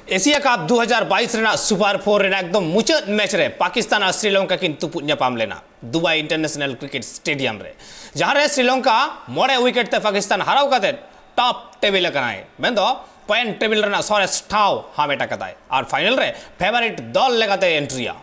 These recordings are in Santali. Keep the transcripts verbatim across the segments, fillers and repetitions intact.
ᱮᱥᱤᱭᱟ ᱠᱟᱯ ᱫᱩ ᱦᱟᱡᱟᱨ ᱵᱟᱭᱤᱥ ᱨᱮᱱᱟᱜ ᱥᱩᱯᱟᱨ ᱯᱷᱳᱨ ᱨᱮᱱᱟᱜ ᱮᱠᱫᱚᱢ ᱢᱩᱪᱟᱹᱫ ᱢᱮᱪ ᱨᱮ ᱯᱟᱠᱤᱥᱛᱟᱱ ᱟᱨ ᱥᱨᱤᱞᱚᱝᱠᱟ ᱠᱤᱱ ᱛᱩᱯᱩᱫ ᱧᱟᱯᱟᱢ ᱞᱮᱱᱟ ᱫᱩᱵᱟᱭ ᱤᱱᱴᱟᱨᱱᱮᱥᱱᱟᱞ ᱠᱨᱤᱠᱮᱴ ᱥᱴᱮᱰᱤᱭᱟᱢ ᱨᱮ, ᱡᱟᱦᱟᱸ ᱨᱮ ᱥᱨᱤᱞᱚᱝᱠᱟ ᱢᱚᱬᱮ ᱩᱭᱠᱮᱴ ᱛᱮ ᱯᱟᱠᱤᱥᱛᱟᱱ ᱦᱟᱨᱟᱣ ᱠᱟᱛᱮ ᱴᱚᱯ ᱴᱮᱵᱤᱞ ᱟᱠᱟᱱᱟᱭ, ᱢᱮᱱᱫᱚ ᱯᱚᱭᱮᱱᱴ ᱴᱮᱵᱤᱞ ᱨᱮᱱᱟᱜ ᱥᱚᱨᱮᱥ ᱴᱷᱟᱶ ᱦᱟᱢᱮᱴ ᱟᱠᱟᱫᱟᱭ ᱟᱨ ᱯᱷᱟᱭᱱᱮᱞ ᱨᱮ ᱯᱷᱮᱵᱟᱨᱤᱴ ᱫᱚᱞ ᱞᱮᱠᱟᱛᱮ ᱮᱱᱴᱨᱤᱭᱟ᱾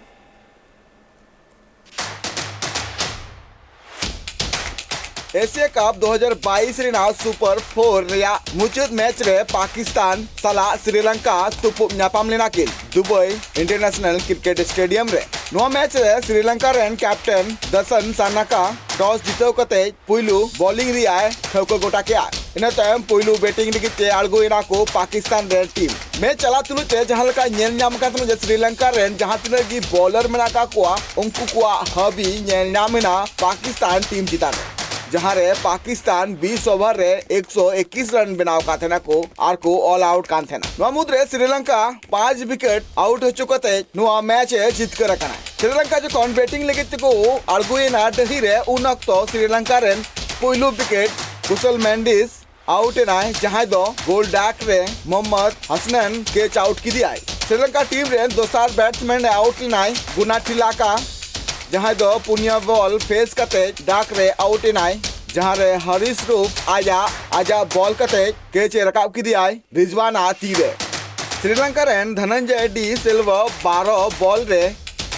ᱮᱥᱤᱭᱟ ᱠᱟᱯ ᱫᱩ ᱦᱟᱡᱟᱨ ᱵᱟᱭᱤᱥ ᱨᱮᱱᱟᱜ ᱥᱩᱯᱟᱨ ᱯᱷᱳᱨ ᱨᱮᱭᱟᱜ ᱢᱩᱪᱟᱹᱫ ᱢᱮᱪ ᱨᱮ ᱯᱟᱠᱤᱥᱛᱟᱱ ᱥᱟᱞᱟᱜ ᱥᱨᱤᱞᱚᱝᱠᱟ ᱛᱩᱯᱩᱫ ᱧᱟᱯᱟᱢ ᱞᱮᱱᱟ ᱠᱤᱱ ᱫᱩᱵᱟᱭ ᱤᱱᱴᱟᱨᱱᱮᱥᱱᱟᱞ ᱠᱨᱤᱠᱮᱴ ᱥᱴᱮᱰᱤᱭᱟᱢ ᱨᱮ᱾ ᱱᱚᱣᱟ ᱢᱮᱪ ᱨᱮ ᱥᱨᱤᱞᱚᱝᱠᱟ ᱨᱮᱱ ᱠᱮᱯᱴᱮᱱ ᱫᱟᱥᱟᱱ ᱥᱟᱱᱟᱠᱟ ᱴᱚᱥ ᱡᱤᱛᱟᱹᱣ ᱠᱟᱛᱮ ᱯᱩᱭᱞᱩ ᱵᱚᱞᱤᱝ ᱨᱮᱭᱟᱜ ᱴᱷᱟᱹᱣᱠᱟᱹ ᱜᱚᱴᱟ ᱠᱮᱫᱼᱟ᱾ ᱤᱱᱟᱹ ᱛᱟᱭᱚᱢ ᱯᱩᱭᱞᱩ ᱵᱮᱴᱤᱝ ᱞᱟᱹᱜᱤᱫ ᱛᱮ ᱟᱬᱜᱚᱭᱮᱱᱟ ᱠᱚ ᱯᱟᱠᱤᱥᱛᱟᱱ ᱨᱮᱱ ᱴᱤᱢ᱾ ᱢᱮᱪ ᱪᱟᱞᱟᱜ ᱛᱩᱞᱩᱡ ᱛᱮ ᱡᱟᱦᱟᱸ ᱞᱮᱠᱟ ᱧᱮᱞ ᱧᱟᱢ ᱟᱠᱟᱱ ᱛᱟᱦᱮᱱᱟ ᱡᱮ ᱥᱨᱤᱞᱚᱝᱠᱟ ᱨᱮᱱ ᱡᱟᱦᱟᱸ ᱛᱤᱱᱟᱹᱜ ᱜᱮ ᱵᱚᱞᱟᱨ ᱢᱮᱱᱟᱜ ᱟᱠᱟᱫ ᱠᱚᱣᱟ, ᱩᱱᱠᱩ ᱠᱚᱣᱟᱜ ᱦᱟᱹᱵᱤ ᱧᱮᱞ ᱧᱟᱢ ᱮᱱᱟ ᱯᱟᱠᱤᱥᱛᱟᱱ ᱴᱤᱢ ᱪᱮᱛᱟᱱ ᱨᱮ, ᱡᱟᱦᱟᱸ ᱨᱮ ᱯᱟᱠᱤᱥᱛᱟᱱ ᱵᱤᱥ ᱳᱵᱷᱟᱨ ᱨᱮ ᱮᱠᱥᱚ ᱮᱠᱤᱥ ᱨᱟᱱ ᱵᱮᱱᱟᱣ ᱟᱠᱟᱫ ᱛᱟᱦᱮᱱᱟ ᱠᱚ ᱟᱨ ᱠᱚ ᱚᱞ ᱟᱣᱩᱴ ᱠᱟᱱ ᱛᱟᱦᱮᱱᱟ᱾ ᱱᱚᱣᱟ ᱢᱩᱫᱽᱨᱮ ᱥᱨᱤᱞᱚᱝᱠᱟ ᱯᱟᱸᱪ ᱩᱭᱠᱮᱴ ᱟᱣᱩᱴ ᱦᱚᱪᱚ ᱠᱟᱛᱮ ᱱᱚᱣᱟ ᱢᱮᱪ ᱮ ᱡᱤᱛᱠᱟᱹᱨ ᱟᱠᱟᱱᱟ᱾ ᱥᱨᱤᱞᱚᱝᱠᱟ ᱡᱚᱠᱷᱚᱱ ᱵᱮᱴᱤᱝ ᱞᱟᱹᱜᱤᱫ ᱛᱮᱠᱚ ᱟᱬᱜᱚᱭᱮᱱᱟ ᱰᱟᱹᱦᱤ ᱨᱮ, ᱩᱱ ᱚᱠᱛᱚ ᱥᱨᱤᱞᱚᱝᱠᱟ ᱨᱮᱱ ᱯᱩᱭᱞᱩ ᱩᱭᱠᱮᱴ ᱠᱩᱥᱚᱞ ᱢᱮᱱᱰᱤᱥ ᱟᱣᱩᱴ ᱮᱱᱟᱭ, ᱡᱟᱦᱟᱸᱭ ᱫᱚ ᱜᱳᱞ ᱰᱟᱠ ᱨᱮ ᱢᱚᱦᱚᱢᱢᱚᱫ ᱦᱟᱥᱱᱟᱱ ᱠᱮᱪ ᱟᱣᱩᱴ ᱠᱮᱫᱮᱭᱟᱭ᱾ ᱥᱨᱤᱞᱚᱝᱠᱟ ᱴᱤᱢ ᱨᱮᱱ ᱫᱚᱥᱟᱨ ᱵᱮᱴᱥᱢᱮᱱ ᱮ ᱟᱣᱩᱴ ᱞᱮᱱᱟᱭ ᱜᱩᱱᱟᱴᱤᱞᱟᱠᱟ, ᱡᱟᱦᱟᱸᱭ ᱫᱚ ᱯᱩᱱᱭᱟ ᱵᱚᱞ ᱯᱷᱮᱥ ᱠᱟᱛᱮ ᱰᱟᱠ ᱨᱮ ᱟᱣᱩᱴ ᱮᱱᱟᱭ, ᱡᱟᱦᱟᱸ ᱨᱮ ᱦᱟᱨᱤᱥ ᱨᱩᱯ ᱟᱡᱟᱜ ᱟᱡᱟᱜ ᱵᱚᱞ ᱠᱟᱛᱮ ᱠᱮᱪ ᱮ ᱨᱟᱠᱟᱵ ᱠᱮᱫᱮᱭᱟᱭ ᱨᱤᱡᱣᱟᱱ ᱟᱜ ᱛᱤ ᱨᱮ᱾ ᱥᱨᱤᱞᱚᱝᱠᱟ ᱨᱮᱱ ᱫᱷᱚᱱᱚᱱᱡᱚᱭ ᱰᱤ ᱥᱤᱞᱵᱷᱟ ᱵᱟᱨᱚ ᱵᱚᱞ ᱨᱮ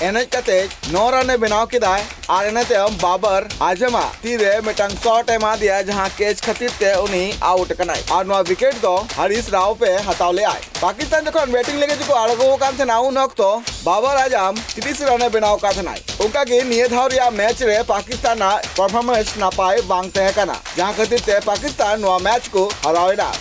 ᱮᱱᱮᱡ ᱠᱟᱛᱮ ᱱᱚ ᱨᱟᱱ ᱮ ᱵᱮᱱᱟᱣ ᱠᱮᱫᱟᱭ ᱟᱨ ᱤᱱᱟᱹ ᱛᱟᱭᱚᱢ ᱵᱟᱵᱚᱨ ᱟᱡᱚᱢ ᱟᱜ ᱛᱤ ᱨᱮ ᱢᱤᱫᱴᱟᱝ ᱥᱚᱴ ᱮ ᱮᱢᱟ ᱫᱮᱭᱟ, ᱡᱟᱦᱟᱸ ᱠᱮᱪ ᱠᱷᱟᱹᱛᱤᱨ ᱛᱮ ᱩᱱᱤ ᱟᱣᱩᱴ ᱟᱠᱟᱱᱟᱭ ᱟᱨ ᱱᱚᱣᱟ ᱩᱭᱠᱮᱴ ᱫᱚ ᱦᱟᱨᱤᱥ ᱨᱟᱣᱯ ᱮ ᱦᱟᱛᱟᱣ ᱞᱮᱫᱟᱭ᱾ ᱯᱟᱠᱤᱥᱛᱟᱱ ᱡᱚᱠᱷᱚᱱ ᱵᱮᱴᱤᱝ ᱞᱟᱹᱜᱤᱫ ᱛᱮᱠᱚ ᱟᱬᱜᱚ ᱟᱠᱟᱱ ᱛᱟᱦᱮᱱᱟ, ᱩᱱ ᱚᱠᱛᱚ ᱵᱟᱵᱚᱨ ᱟᱡᱚᱢ ᱛᱤᱨᱤᱥ ᱨᱟᱱ ᱮ ᱵᱮᱱᱟᱣ ᱟᱠᱟᱫ ᱛᱟᱦᱮᱱᱟᱭ᱾ ᱚᱱᱠᱟ ᱜᱮ ᱱᱤᱭᱟᱹ ᱫᱷᱟᱣ ᱨᱮᱭᱟᱜ ᱢᱮᱪ ᱨᱮ ᱯᱟᱠᱤᱥᱛᱟᱱ ᱟᱜ ᱯᱟᱨᱯᱷᱚᱨᱢᱮᱱᱥ ᱱᱟᱯᱟᱭ ᱵᱟᱝ ᱛᱟᱦᱮᱸ ᱠᱟᱱᱟ, ᱡᱟᱦᱟᱸ ᱠᱷᱟᱹᱛᱤᱨ ᱛᱮ ᱯᱟᱠᱤᱥᱛᱟᱱ ᱱᱚᱣᱟ ᱢᱮᱪ ᱠᱚ ᱦᱟᱨᱟᱣ ᱮᱱᱟ᱾